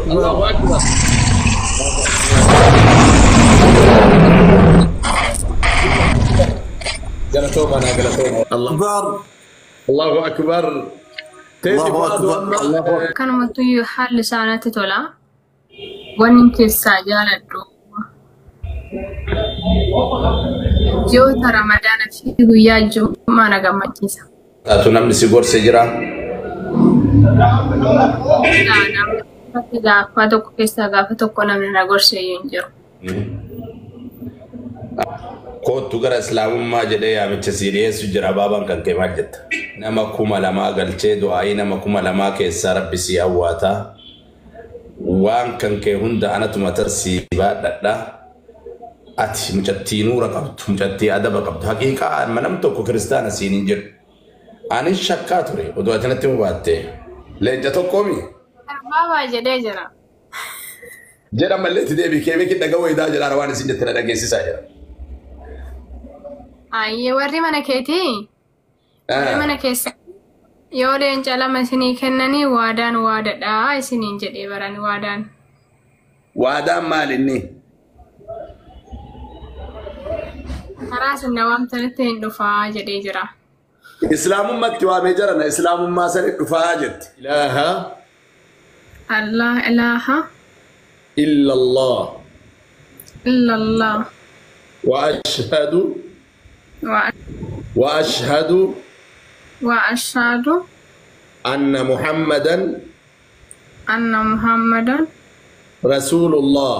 Akbar. Allahu Akbar. Galatooma naa galatooma. Allah. Akbar. Allahu Akbar. Teessi Allahu fu'aadu Akbar. amma. Allahu Akbar. Akkanumattuu haalli isaa natti tola. Wanni keessaa jaaladhu ji'oota Ramadaana fi guyyaa Jummaa na gammachiisa. Taatu namni si gorse jira. Namni gaafa tokko keessaa gaafa tokko namni na gorse iyyuu hin jiru. Koottu gara islaamummaa jedhee yaamicha sii dhiyeessu jira baabaan kan kee maal jetta? Nama 2000 galchee du'aayii nama 2000 keessaa rabbi sii awwaataa. Waan kan kee hunda anatu matar sii baadhadha. Ati mucattii nuura qabdu, mucattii adaba qabdu. Haqiiqaa amma nam tokko kiristaana siin hin jedhu. Anis shakkaa ture oduu ati natti mubaatte. Leenca tokkoomi. Baabaa jedhee jira. Jedha mallee itti deebii keemee dhaga wayidaa jedhaan waan isin jette na dhageessisaa jira. Ayyee warri mana keetii warri mana keessa yoo leenca lama isinii kennanii waadaan waadadhaa isiniin jedhee baran waadaan. Waadaan maal inni? Karaa isin na waamtanitti hin dhufaa jedhee jira. Islaamummaatti waamee jira na islaamummaa sani dhufaa jetti. Ilaaha Allah ilaaha illallah illallah wa ashhadu wa wa ashhadu wa ashhadu anna Muhammadan anna Muhammadan rasuulullah.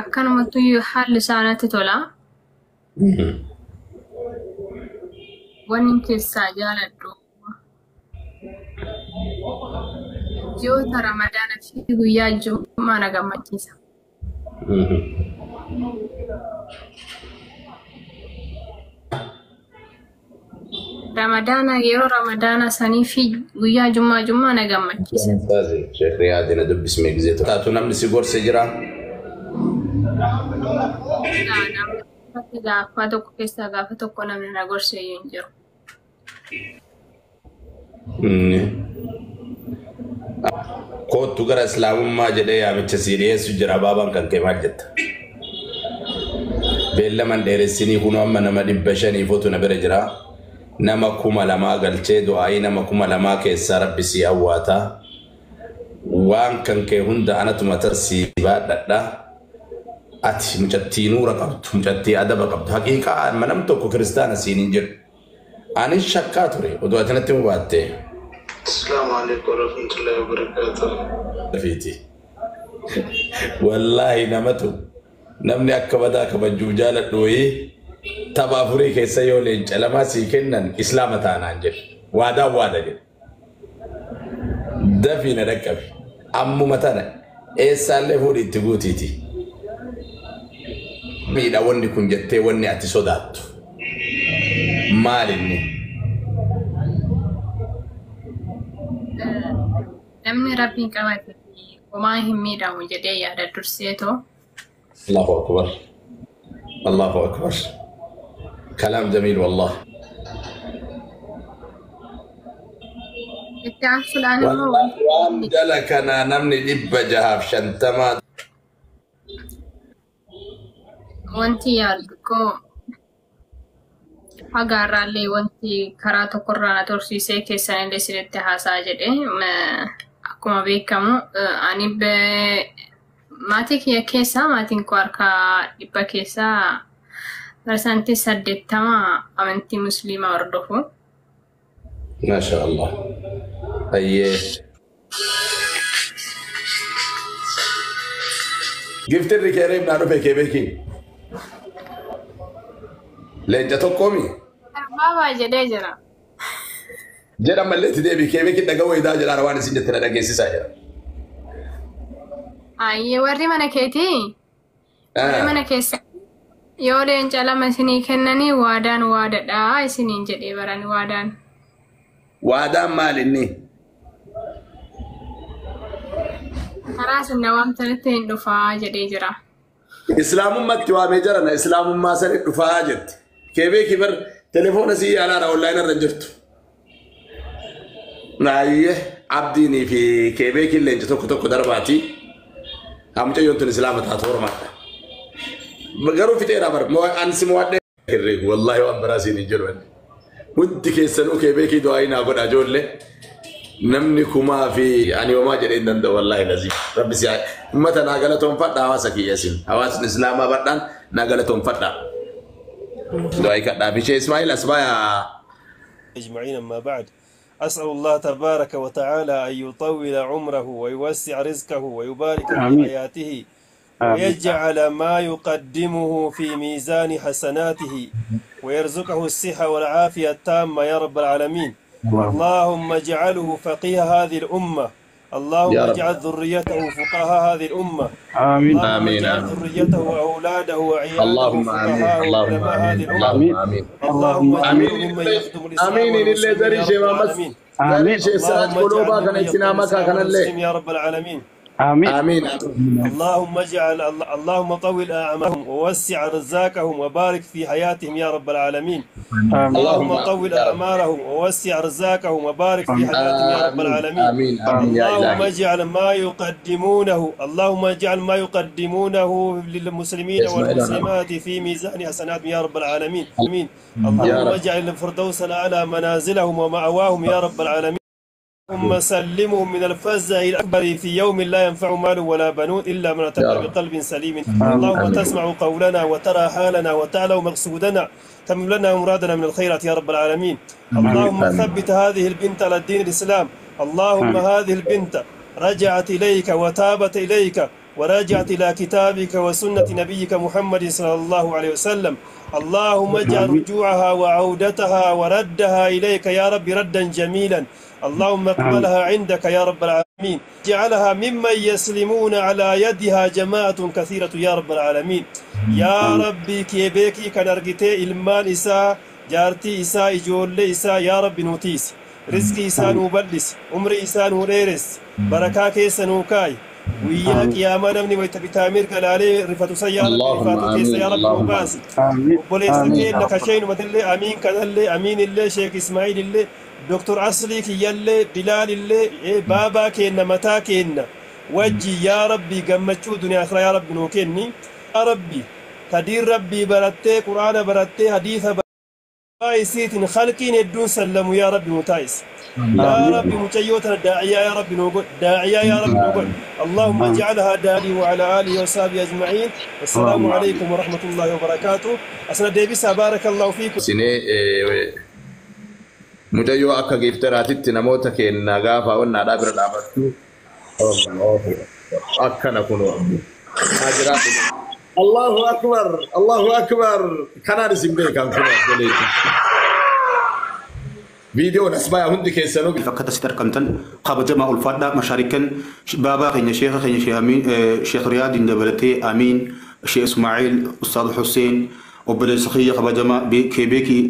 Akkanumattuu haalli isaa natti tola. Wanni keessaa jaaladhu ji'oota Ramadaana fi guyyaa Jummaa na gammachiisa. Ramadaana yeroo Ramadaana sanii fi guyyaa Jummaa Jummaa na gammachiisa. Sheekh Riyaadii na dubbismee gizee tokko. Taatu namni si gorse jira. Namni gaafa tokko keessaa gaafa tokko namni na gorse iyyuu hin jiru. Koottu gara islaamummaa jedhee yaamicha sii dhiyeessu jira baabaan kan kee maal jetta? Beellaman dheeressinii kunoo amma nama 500 fotu na bira jira. Nama 2000 galchee du'aayii nama 2000 keessaa rabbi sii awwaataa. Waan kan kee hunda anatu matar sii baadhadha. Ati mucattii nuura qabdu, mucattii adaba qabdu. Haqiiqaa amma nam tokko kiristaana siin hin jedhu. Anis shakkaa ture oduu ati natti mubaatte. Assalamu alaikum warahmatullahi wabarakatuh. Fiiti. Wallaahi namatu namni akka badaa kabajuu jaaladhu wayii tapha afurii keessa yoo leenca lamaa sii kennan islaama taanaan jedhe. Waadaan waada jedhe. Dafii na dhaqqabi. Ammuma tana eessaallee fuudhi itti guutiiti. Miidha wanni kun jettee wanni ati sodaattu. Maal inni? Namni rabbiin qabate homaa hin miidhamu jedhee yaada durseetoo. Allahu Akbar. Allahu Akbar. Kalaam jamiil wallah. Itti aansuudhaan immoo Wallahi waan jala kana namni 650 wanti yaadu koo hagaarraallee wanti karaa tokkorraa na tursiisee keessanillee isinitti haasaa jedhee akkuma beekamu ani maatii kiyya keessaa maatiin koo harka 100 keessaa 80% amantii musliimaa hordofu. Maasha Allah. Ayyee. Giftirri kee reef naa dhufe kee beeki. Leenca tokkoomi. Baabaa jedhee jira. Jedha mallee itti deebii kee beeki dhaga wayidaa jedhaan waan isin jette na dhageessisaa jira. Ayyee warri mana keetii warri mana keessa yoo leenca lama isinii kennanii waadaan waadadhaa isiniin jedhee baran waadaan. Waadaan maal inni? Karaa isin na waamtanitti hin dhufaa jedhee jira. Islaamummaatti waamee jira na islaamummaa sani dhufaa jetti. Kee beeki bar telefoona sii yaalaadha onlaayinii irra jirtu. Naayyee Abdiinii fi Keebeekiin leenca tokko tokko darbaati. Haa mucayyoon tun islaama taatu hormaadha. Garuu fixeera bar an si mo'adhee herreegu wallaahi waan biraa siin hin jedhu. Hundi keessanuu Keebeekii du'aa naa godha ijoollee. Namni kumaa fi ani homaa jedhee hin danda'u wallaahi lazim. Rabbi si uummata naa galatoonfadha hawaasa kiyya isin. Hawaasni islaamaa badhaan naa galatoonfadha. Du'aa kadhaa fi Sheekh Ismaa'il Asbaayaa. أجمعين أما بعد أسأل الله تبارك وتعالى أن يطول عمره ويوسع رزقه ويبارك في آمين. حياته آمين. ويجعل ما يقدمه في ميزان حسناته ويرزقه الصحة والعافية التامة يا رب العالمين. اللهم اجعله فقيه هذه الأمة، اللهم يا رب. اجعل ذريته فقهاء هذه الأمة، آمين. اللهم آمين. اجعل آمين. ذريته وأولاده وعياله اللهم آمين. فقهاء اللهم وعلماء هذه آمين. الأمة. اللهم آمين. اللهم اجعله آمين. ممن يخدم الإسلام آمين. إلي والمسلمين زري يا شيء رب ما بس العالمين. آمين. زري شيء سراج اللهم قلوبا اجعله كان ممن اتنا يخدم مكا الإسلام كان اللي والمسلمين يا رب العالمين. آمين. آمين. اللهم اجعل اللهم طول أعمارهم ووسع رزاقهم وبارك في حياتهم يا رب العالمين. آمين. اللهم اللهم طول يا رب. أعمارهم ووسع رزاقهم وبارك في حياتهم يا رب آمين. العالمين. آمين. آمين يا اللهم إلهي. اجعل ما يقدمونه، اللهم اجعل ما يقدمونه للمسلمين يا إسماعيل أنا. والمسلمات في ميزان حسناتهم يا رب العالمين. آمين. يا اللهم رب. اجعل الفردوس الأعلى منازلهم ومأواهم يا رب العالمين. اللهم سلمهم من الفزع الأكبر في يوم لا ينفع مال ولا بنون إلا من أتى يا رب. بقلب سليم. آمين. اللهم آمين. تسمع قولنا وترى حالنا وتعلم مقصودنا، تمم لنا مرادنا من الخيرات يا رب العالمين. اللهم آمين. ثبت هذه البنت على الدين الإسلام. اللهم آمين. هذه البنت رجعت إليك وتابت إليك ورجعت إلى كتابك وسنة نبيك محمد صلى الله عليه وسلم. اللهم اجعل آمين. رجوعها وعودتها وردها إليك يا رب ردا جميلا. اللهم آمين. اقبلها عندك يا رب العالمين، اجعلها ممن يسلمون على يدها جماعة كثيرة يا رب العالمين. يا آمين. ربي كيبيكي كان أرجتي إلمان إسا جارتي إسا إجولي إسا يا رب نوتيس رزقي إسا آمين. نوبلس عمري إسا نوريرس بركة كيس نوكاي وياك آمين. يا منمني ويتبتامير كلالي رفاتو سيا ربي اللهم رفاتو كيس آمين. يا رب اللهم نوباسي آمين. obboleessa آمين. keenya kasheen umatillee amiin kanallee amiin illee sheek ismaa'iil illee doktor aslii kiyyallee bilaal illee baabaa keenna mataa keenna wajji yaa rabbi gammachuu duniyaa akhiraa yaa rabbi nuu kenni. Yaa rabbi kadiin rabbii barattee quraana barattee hadiisa isiitiin khalqiin hedduun sallamu yaa rabbi nuu taa'is. يا آمين. ربي مجيوتنا داعية يا ربي نوقل داعية يا رب نوقل. اللهم آمين. اجعلها داعي وعلى آله وصحبه أجمعين. والسلام اللهم آمين. عليكم ورحمة الله وبركاته. أسنى ديبسا بارك الله فيكم. Sinee mucayyoo akka giifteraatitti namoota keenya gaafa wannaadhaa bira dhaabattu akkana kunoo haa jiraatu. Allahu akbar, Allahu akbar. Kanaan isin beekan kunoo obboleetti. Viidiyoon as baya hundi keessanuu Akka tasitti argamtan kabajamaa ulfaadhaa mashaarikan baabaa keenya sheeka keenya Sheekh Amiin Sheekh Riyaadiin dabalatee Amiin Sheekh Ismaaciil Ustaad Hussein obboleessa kiyya kabajamaa Keebeekii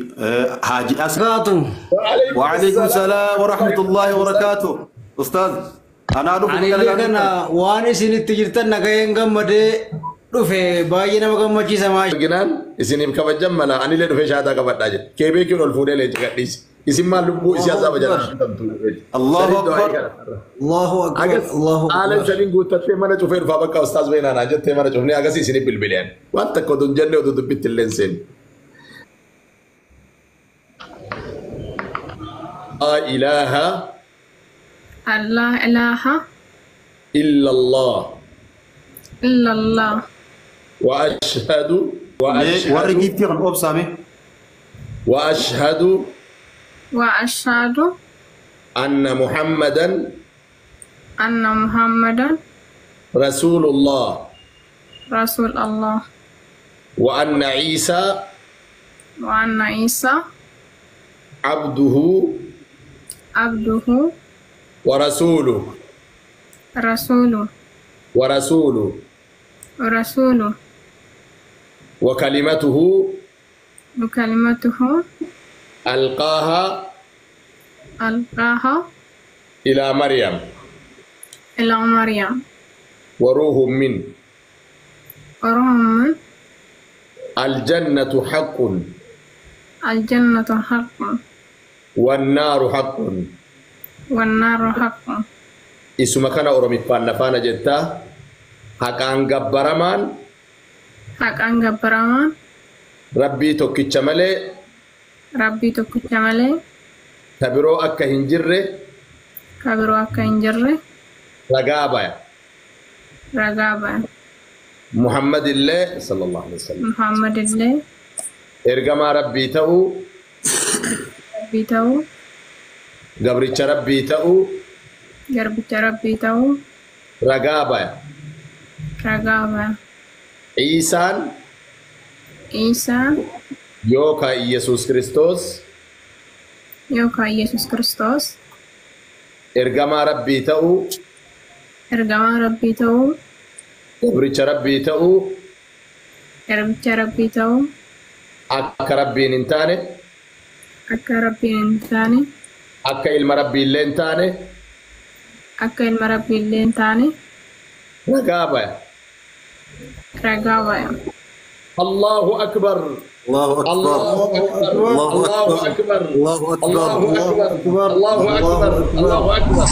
Haaji As. وبركاته. وعليكم وعليكم السلام السلام ورحمة الله وبركاته أستاذ أنا أدوف Ani illee kana waan isinitti jirtan nagaheen gammadee dhufe baay'ee nama gammachiisa maasha. Arginaan isiniif kabajan mala anillee dhufee shaataa qabadhaa jedhe. Keebeekiin ol fuudhee leenca gadhiise. Isin maal lubbuu isii hasaaba Allahu jalaa akbar. qabdu. الله Sadiin du'aa أكبر eegala. Allahu akbar. Agas Allahu haala akbar. sadiin guuttattee mana cufee dhufaa bakka ustaaz Beenaanaa jettee mana cufnee agasii isiniif bilbileen. Waan takka oduu hin jenne oduu dubbitti illee hin seenne. Laa ilaaha Allah ilaha illa Allah illallah wa ashhadu wa warri ashhadu giiftii kan obsaame wa ashhadu wa ashhadu anna Muhammadan anna Muhammadan rasuulullah rasul Allah wa anna Iisaa wa anna Isa abduhu abduhu wa rasuluhu rasuluhu wa rasuluhu rasuluhu wa kalimatuhu wa kalimatuhu alqaaha alqaaha ila Maryam ila Maryam wa ruuhun min wa ruhun aljannatu haqqun aljannatu haqqun wannaaru haqqun Wannaaru haqqun. Isuma kana Oromiffaan nafaana jettaa haqaan gabbaramaan Haqaan gabbaramaan Rabbii tokkicha malee Rabbii tokkicha malee ka biroo akka hin jirre ka biroo akka hin jirre ragaa baya. Ragaa baya. Muhammad illee sallallahu alaihi wasallam Muhammad illee ergamaa Rabbii ta'uu Rabbii ta'uu gabricha Rabbii ta'uu garbicha Rabbii ta'uu ragaa baya. Ragaa baya. Iisaan Iisaan yookaan Iyesuus Kiristoos yookaan Yesuus Kiristoos ergamaa Rabbii ta'uu ergamaa Rabbii ta'uu gabricha Rabbii ta'uu garbicha Rabbii ta'uu akka Rabbiin hin taane akka Rabbiin hin taane akka ilma Rabbii illee hin taane akka ilma Rabbii illee hin taane ragaa baya. Ragaa baya. Allahu akbar. Allahu akbar. Allahu akbar. Allahu akbar. Allahu akbar. Allahu akbar. Allahu akbar. Allahu akbar.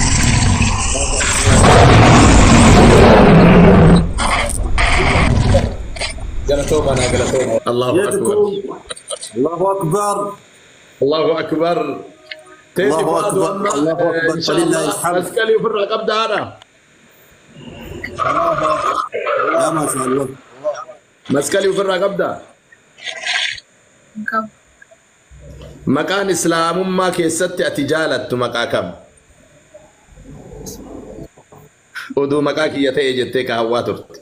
Galatooma naa galatooma. Allahu akbar. Allahu akbar. Allahu akbar. Allahu akbar. Allahu akbar. Walillahi alhamd. Maskalii ofirraa qabda haadha. Yaa maasha Allah. Maskalii ofirraa qabda. Qabu. Maqaan islaamummaa keessatti ati jaalattu maqaa kam? Oduu maqaa kiyya ta'e jettee ka hawwaa turte.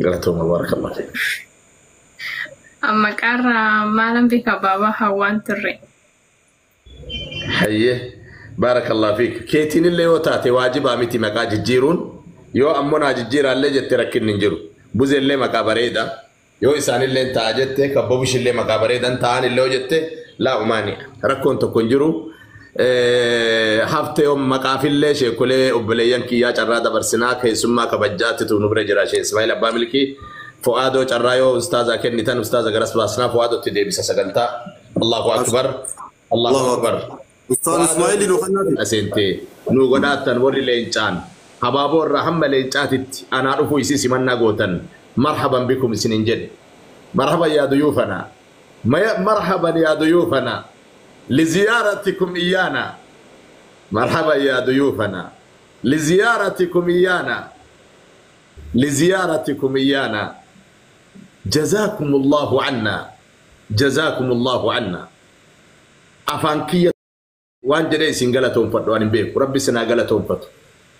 Galatooma barakallahu fiik. Maqaarraa maalan beeka baabaa hawwaan turre. Hayyee barakallahu fiik. Keetiin illee yoo taate waajibaa miti maqaa jijjiiruun yoo ammoo naa jijjiiraallee jette rakkinni hin jiru. Buzeellee maqaa bareeda. Yoo isaanillee ta'a jette kabbabishillee maqaa bareedan ta'an illee yoo jette laa umaani rakkoon tokko hin jiru. Haftee maqaafillee sheekolee obboleeyyan kiyyaa carraa dabarsinaa keessummaa kabajjaatti nu bira jira Sheekh Ismaa'il Abbaa Milkii. Fu'aadoo carraa yoo ustaaza kennitan ustaaza garas baasnaa fu'aadootti deebisa sagantaa. Allahu akbar. Allahu akbar. Ustaaz Ismaa'il nu kannaati. Aseentee nu godhaattan warri leencaan habaaboo irraa hamma leencaatitti anaa dhufuu isii simannaa gootan marhaban bikum isinin jedhe. Marhaban yaa duyuufanaa. Marhaban yaa duyuufanaa. لزيارتكم إيانا. مرحبا يا ضيوفنا. لزيارتكم إيانا. لزيارتكم إيانا. جزاكم الله عنا. جزاكم الله عنا. أفانكية وان جري سنغلتهم فتو أنا بيك ربي سنغلتهم فتو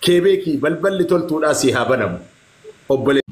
كيبيكي بل بل تلتو ناسيها بنم أبلي